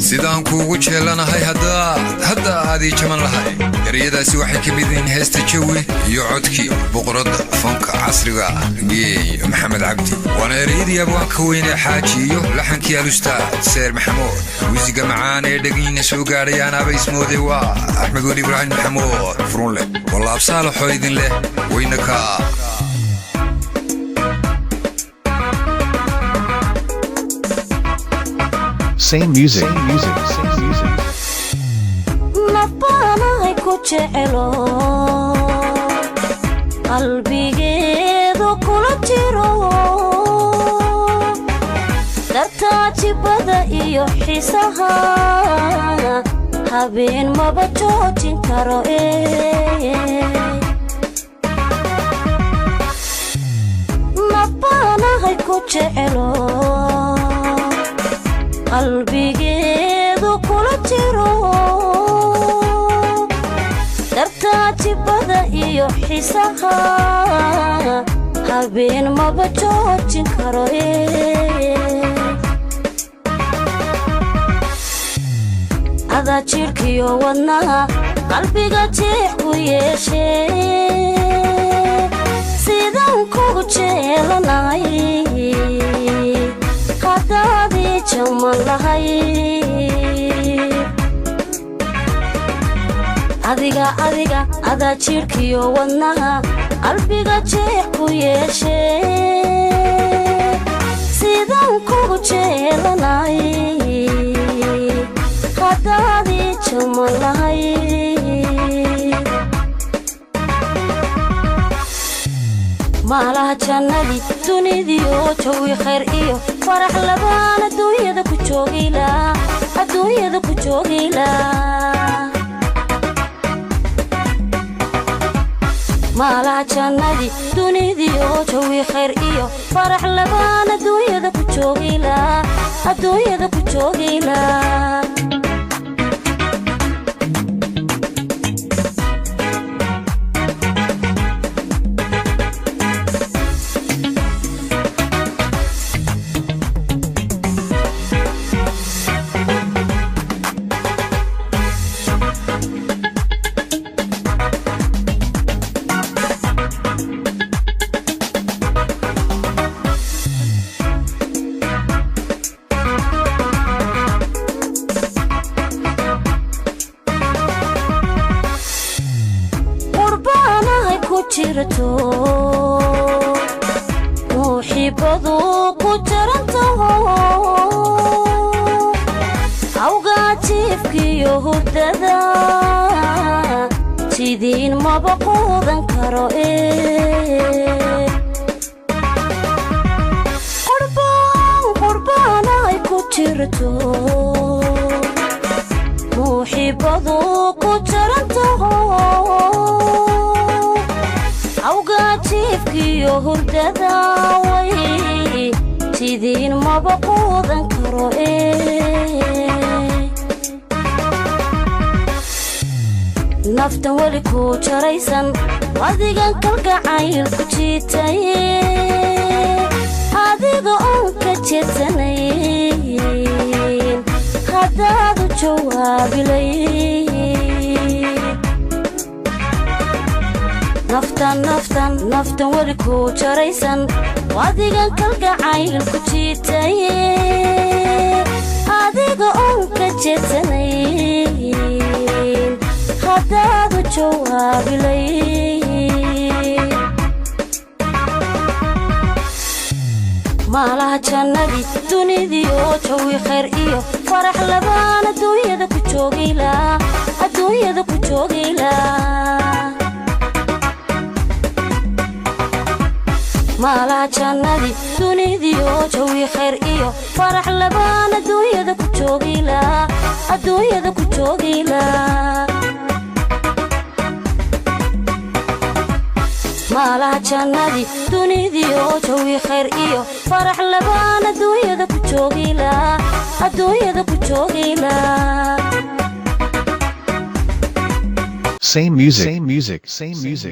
Sidaan kuugu jeellanahay haddaad hadda aadii jaman lahay. Ereyadaasi waxay ka mid yihiin heesta Jawi iyo codkii boqoradda fanka casriga, Geeyo Maxamed Cabdi. Waana ereyadii abwaanka weyne Xaaji iyo laxankii alustaad Seer Maxamuud. Muusiga macaan ee dhegiina soo gaadhay anaaba ismoode waa Axmed Weli Ibraahim Maxamuud Furunleh. Walaab Saalaxoo idin leh weyna ka. Same music. Same music. Same music. Nafbaanahay ku jecelo, qalbigeedu kula jiro, dartaajibada iyo xiisaha habeen maba joojin karo. Nafbaanahay ku jecelo, qalbigeedu kula jiro, dartaajibada iyo xiisaha habeen maba joojin karo. Adaa jidhkiyo wadnaha qalbiga jeex ku yeeshee, sidaan kugu jeelanahay haddaadii jaman lahay. Adiga, adiga, adaa jidhkiyo wadnaha qalbiga jeex ku yeeshee, sidaan kugu jeelanahay haddaadii jaman lahay. Maalaha jannadii dunidiyo jawi khayr iyo farax labaan adduunyada ku joogila, adduunyada ku joogila. Maalaha jannadii dunidiyo jawi khayr iyo farax labaan adduunyada ku joogila, adduunyada ku joogila. Qurbaanahay ku jirto, muuxibadu ku jarantaho, awgaa jiifkiyo hurdada sidiin maba quudan karo. Qurbaan, qurbaanahay ku jirto, muuxibadu ku jarantaho, awgaa jiifkiyo hurdada way sidiin maba quudan karo. Naftan weli ku jaraysan, adigan kalgacayl ku jiitay, adiga oon ka jeedsanayn haddaadu jawaabilay. Naftan, naftan, naftan weli ku jaraysan, adigan kalgacayl ku jiitay, adiga oon ka jeedsanayn haddaadu jawaabilay. Maalaha jannadii dunidiyo jawi khayr iyo farax labaan adduunyada ku joogila, adduunyada ku joogila. Maalaha jannadii dunidiyo jawi khayr iyo farax labaan adduunyada ku joogila, adduunyada ku joogila. Maalaha jannadii dunidiyo jawi khayr iyo farax labaan adduunyada ku joogila, adduunyada ku joogila. Same music. Same music. Same music.